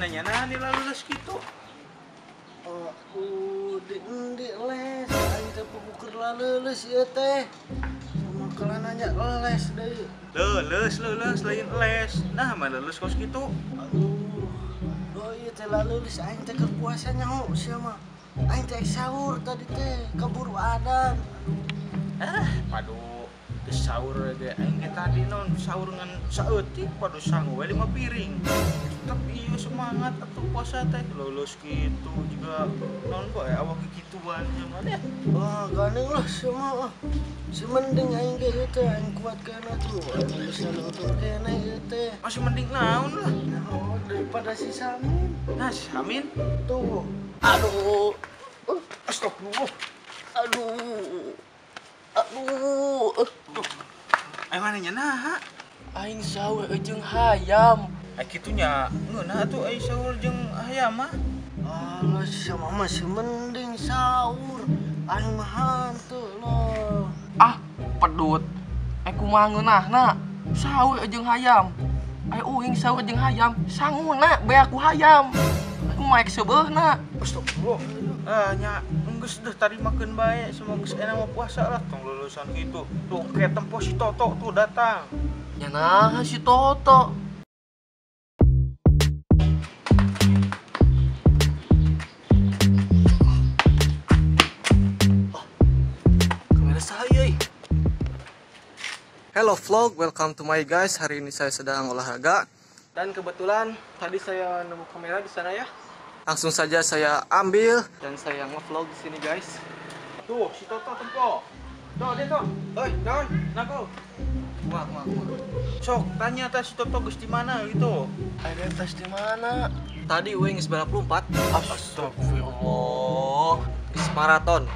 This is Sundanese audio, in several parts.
Mana nyana ni lulus kitu. Oh, di les aing teh puguh lulus ieu teh. Sama kalau nanya les deui. Lulus lain les. Nah, mana lulus kos kitu? Aduh. Oh ieu teh lulus aing teh keur puasa nyaho sia mah. Aing teh sahur tadi teh keburu adan. Ah, padu geus sahur ge aing ge tadi naon sahur ngan saeutik padu sangu we 5 piring. Tetep ieu semangat atuh puasa teh lulus kitu juga naon bae awak kikituan sama deh. Wah, gandeng lah semua. Si mending aing ge ieu teh aing kuat kana tuh. Aing bisa nonton kena ieu teh. Masih mending naon lah. Oh, daripada si Samin. Nah, si Samin tuh. Aduh. Astagfirullah. Aduh. Aduh. Duh. Aing mana nya naha? Aing sahur jeung hayam. Ai kitu nya ngeunah atuh ai sahur jeung hayam mah. Alah, sama masih mending sahur. Aing mah hantu loh. Ah, pedut. Ai kumaha ngeunahna? Sahur jeung hayam. Ai uing sahur jeung hayam, sanguna beak ku hayam. Kumaha ek seubeuhna? Astagfirullah. Ah nya geus deh tarimakeun bae, semoga geus enak mah puasa lah tong lulusan kitu. Tuh kayak tempo si Toto tuh datang. Ya nah si Toto. Oh, kamera saya. Hello vlog, welcome to my guys. Hari ini saya sedang olahraga dan kebetulan tadi saya nemu kamera di sana ya. Langsung saja saya ambil dan saya nge-vlog di sini guys. Tuh si Toto tempo. Tuh dia tuh. Oi, naon? Nako. Kumaha. Sok tanya tas si Toto geus di mana gitu. Ada tas di mana? Tadi uing geus 94. Astagfirullah. Geus maraton.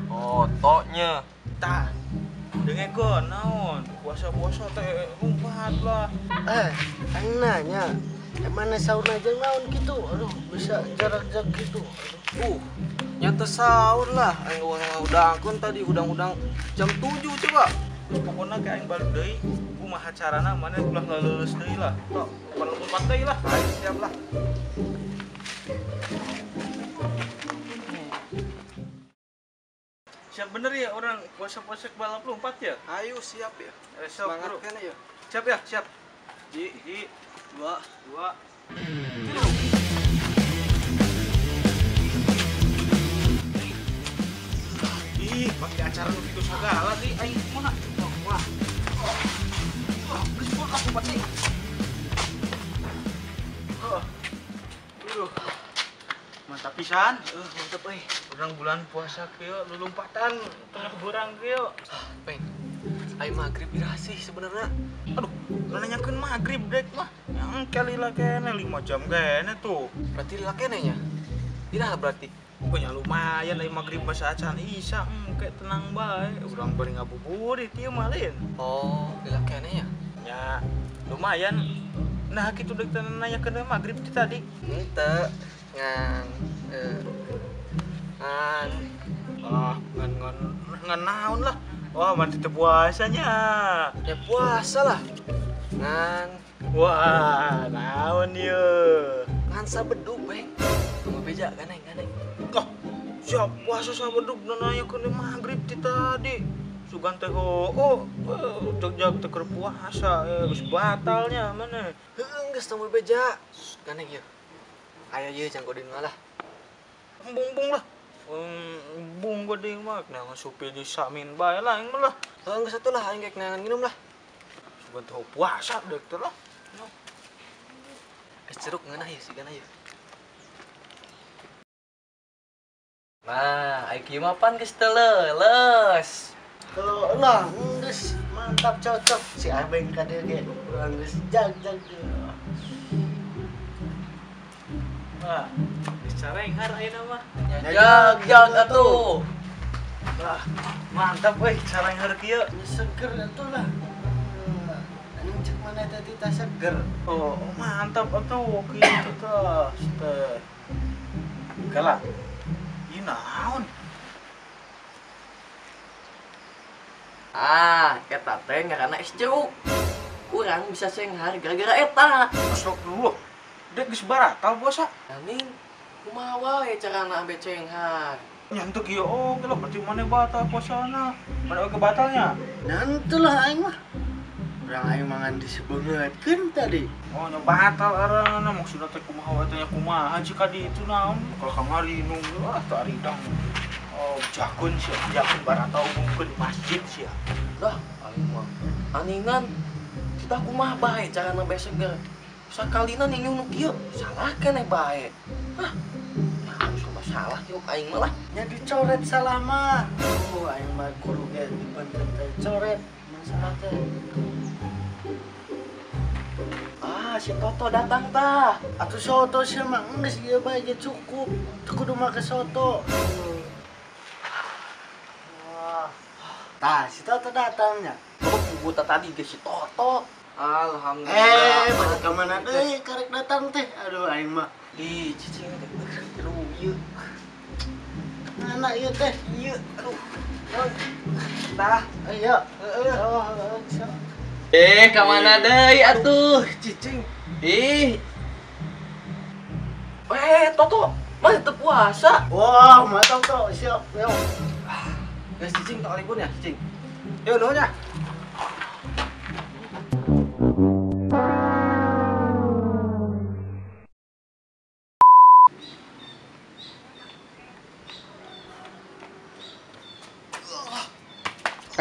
Totonya. Tah. Dengekeun naon? Puasa-puasa teh lumpat lah. Aing nanya. Emang sahur aja naon gitu, aduh bisa jarak-jarak gitu. Aduh. Nyata sahur lah, aing udang-udangkeun tadi udang-udang jam 7 coba. Terus pokoknya kayak aing balik deui, kumaha carana mana ulah lulus deui lah. Tok, lompat deui lah. Ayo siap lah. Siap bener ya orang puasa-puasa balap lompat ya? Ayo siap ya. Semangat kan ya. Siap ya, siap. Ji, 2, 3. Ih, pakai acara lu gitu segala sih, aing mana? Wah. Wah, geus aku pati. Aduh. Mantap pisan. Mantap euy. Urang bulan puasa kieu lulumpatan tengah beurang kieu. Peng. Aing maghrib iraha sih sebenarnya. Aduh, nanyakeun maghrib dek mah. Yang kali lah kene 5 jam kene tuh. Berarti lila kene nya? Iraha berarti? Pokoknya lumayan lah maghrib bahasa acan isya, kayak tenang bae. Urang bari ngabuburit ieu mah lain. Oh, lila kene nya? Ya, lumayan. Nah, kitu dek nanyakeun maghrib ti tadi. Henteu. Ngan ngan ah, ngan naon lah. Wah, mantap teu puasanya. Ya puasa lah. Ngan. Wah, naon ieu? Ngan sabedug, Beng. Tunggu beja ganeng. Kah, siap puasa sabedug nanyakeun maghrib ti tadi. Sugan teh oh, jag-jag teh keur puasa, geus batalnya mana. Heueuh, geus tunggu beja. Ganeng ieu. Aya ieu jang godin lah. Embung-embung lah. Bung gede mah, nah supir di Samin bae lah aing mah lah. Heuh geus atuh lah aing geuk nangan nginum lah. Sugan teh puasa deuk teh lah. Es jeruk ngeunah ieu sigana ieu. Nah, ai kieu mah pan geus teu leuleus. Kalau lah geus mantap cocok si Abeng ka dieu ge urang geus jag-jag. Wah, geus carenghar ayeuna mah. Jag-jag atuh. Wah, mantap euy carenghar kieu. Seger atuh lah. Anu cek mana tadi teh seger. Oh, mantap atuh kieu teh. Teh. Kala. Ieu naon? Ah, eta teh ngaranna es jeruk. Urang bisa cenghar gara-gara eta. Astagfirullah. Dek geus batal puasa. Aning kumaha wae carana ambe cenghar. Nyantuk ieu oge lah berarti maneh batal puasana. Maneh oge batalnya? Nyantu lah aing mah. Urang aing mangan disebeungeutkeun tadi. Oh nya batal arana maksudna teh kumaha wae teh nya kumaha jika di itu naon kalau kamari nunggu ah teu aridang. Oh jakun sia, jakun baratau umumkeun di masjid sia. Dah aing mah. Aningan kita kumaha bae carana bae seger. Sakalina ninyu nu kieu salah keneh bae. Hah. Salah yuk aing mah lah. Nya dicoret salah mah. Oh aing mah kudu ge dibanten teh coret masalah teh. Ah si Toto datang tah. Atuh soto sia mah geus ieu bae ge cukup. Teu kudu make soto. Wah. Tah si Toto datangnya. Oh buta tadi ge si Toto. Alhamdulillah. Pada ka mana deui karek datang teh. Aduh aing mah. Ih, cicing teh. Aduh, ieu. Mana ieu teh? Ieu, aduh. Tah, ayo. Heeh. Oh, eh, ka mana deui atuh, cicing? Ih. Toto, mah teu puasa. Wah, mantap Toto, siap, yo. Geus cicing tok alipun ya, cicing. Yo nuhun ya.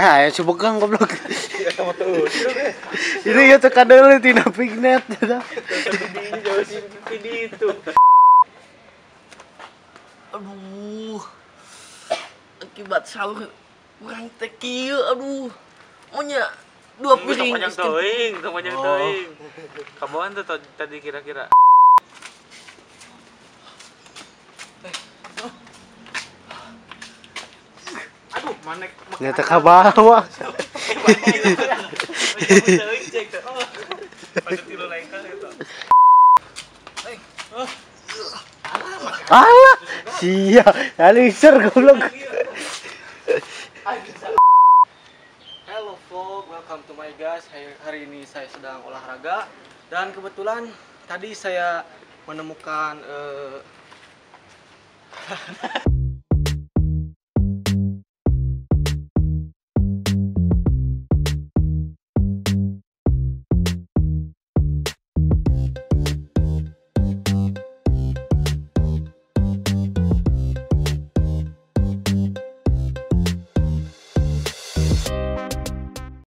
Ah, ya coba gang goblok. Ini ya teka deuleu tina pignet. Itu. Aduh. Akibat sahur kurang teh kieu aduh. Monya dua piring. Panjang teuing, panjang teuing. Kabawan tuh tadi kira-kira. Aduh, manek nyata ka bawah. Alah, sia, alisir goblok. Hello vlog, welcome to my guys. Hari ini saya sedang olahraga dan kebetulan tadi saya menemukan